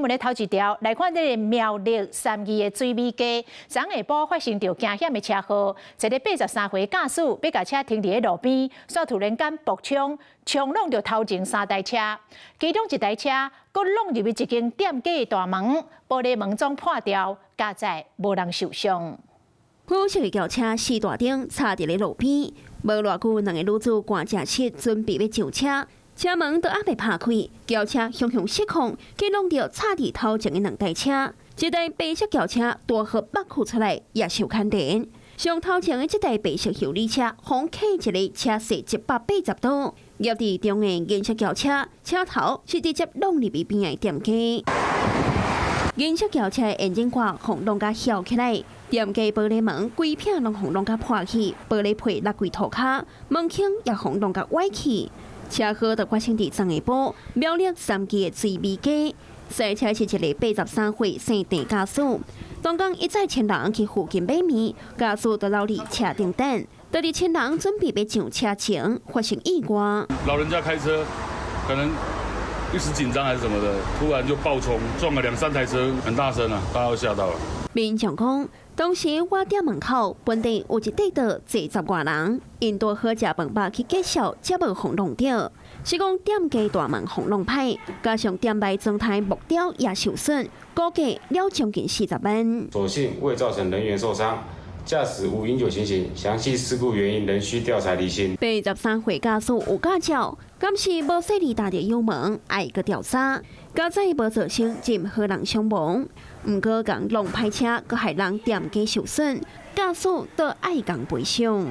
阮的頭一條來看這个苗栗三義的水尾街，昨下晡發生著驚險的車禍，一个83歲駕駛欲共車停佇咧路邊，煞突然間爆衝，衝挵著頭前三台車，其中一台車閣挵入去一間店家的大門，玻璃門總破掉，佳哉無人受傷。灰色的轎車四大燈插佇咧路邊，無偌久，兩个女子趕正切準備欲上車。車門都猶未拍開，轎車雄雄失控，去挵著插佇頭前的兩台車。一台白色轎車大號爆出來，也受牽連。上頭前的這台白色休旅車，予客一个車勢180度，夾佇中的銀色轎車，車頭是直接挵入去邊的店家。銀色轎車的引擎蓋予挵共翹起來，店家玻璃門規片攏予挵共破去，玻璃皮落規塗跤，門框也予挵共歪去。車禍就發生佇昨下晡，苗栗三義的水尾街，賽車是一个83歲姓鄭駕駛，當工伊載親人去附近買麵，駕駛就留佇車頂等，佇親人準備欲上車前發生意外。老人家開車可能一時緊張還是什麼的，突然就爆衝，撞了兩三台車，很大聲啊，大家都嚇到了。民眾講，當時我店門口本地有一塊桌坐十外人，𪜶拄好食飯飽去結數，才無予挵著。是講店家大門予挵歹，加上店內裝台木雕也受損，估計了將近40萬。所幸未造成人員受傷，駕駛無飲酒情形，詳細事故原因仍需調查釐清。83歲駕駛有駕照，敢是無細膩踏著油門，愛閣調查，佳哉無造成任何人傷亡。毋過共挵歹車，閣害人店家受損，駕駛都愛共賠償。